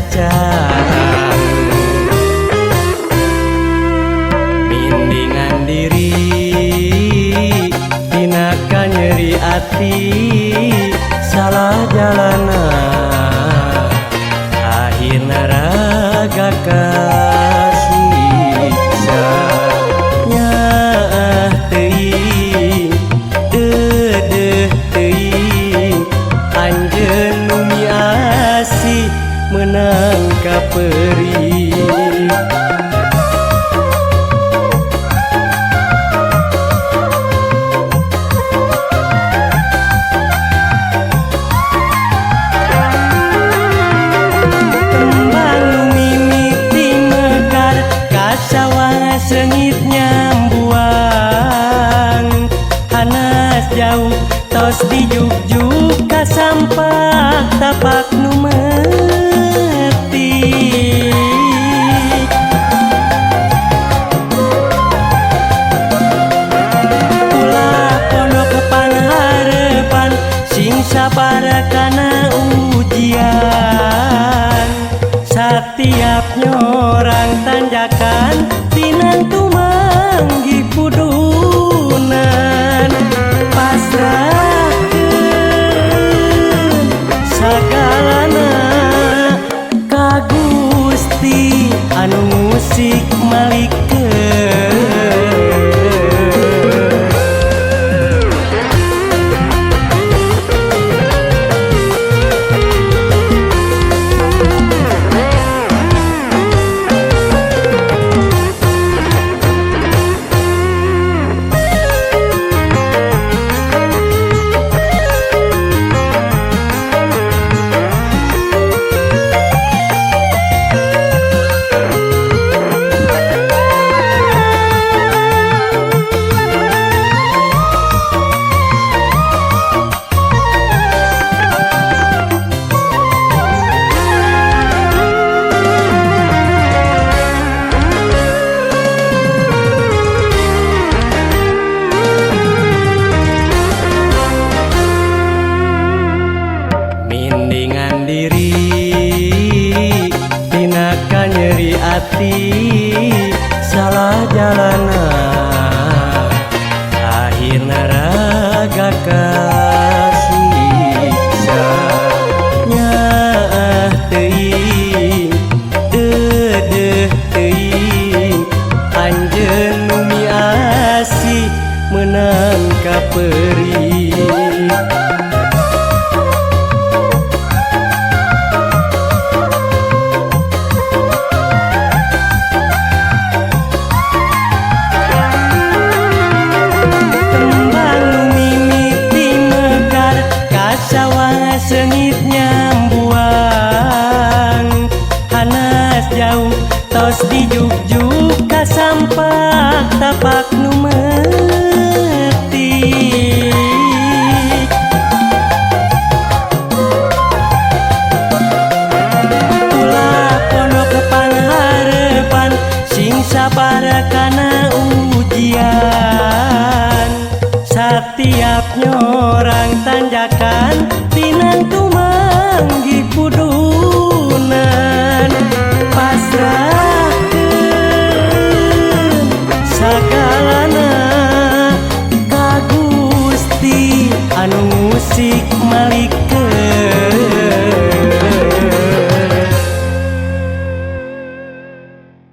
cacang. Mindingan diri tina kanyeri ati, salah jalana akhirna raga kasiksa. Nyaah teuing, deudeuh teuing, anjeun nu miasih meunang kapeurih. Kembang nu mimiti mekar ka sawah seungit nyambuang. Hanas jauh tos dijugjuk ka sampak tapak nu meutik. Ulah pondok pangharepan, sing sabar kana ujian. Satiap nyorang tanjakan tinantu manggih pudunan. Pasrahkeun sagalana ka Gusti anu ngusik malikeun. Mindingan diri tina kanyeri ati, salah jalana akhirna raga kasiksa. Nyaah teuing, deudeuh teuing, anjeun nu miasih meunang kapeurih. Kembang nu mimiti mekar ka sawah seungit nyambuang. Hanas jauh tos dijugjuk ka sampak tapak nu meutik. Ulah pondok pangharepan, sing sabar kana ujian. Satiap nyorang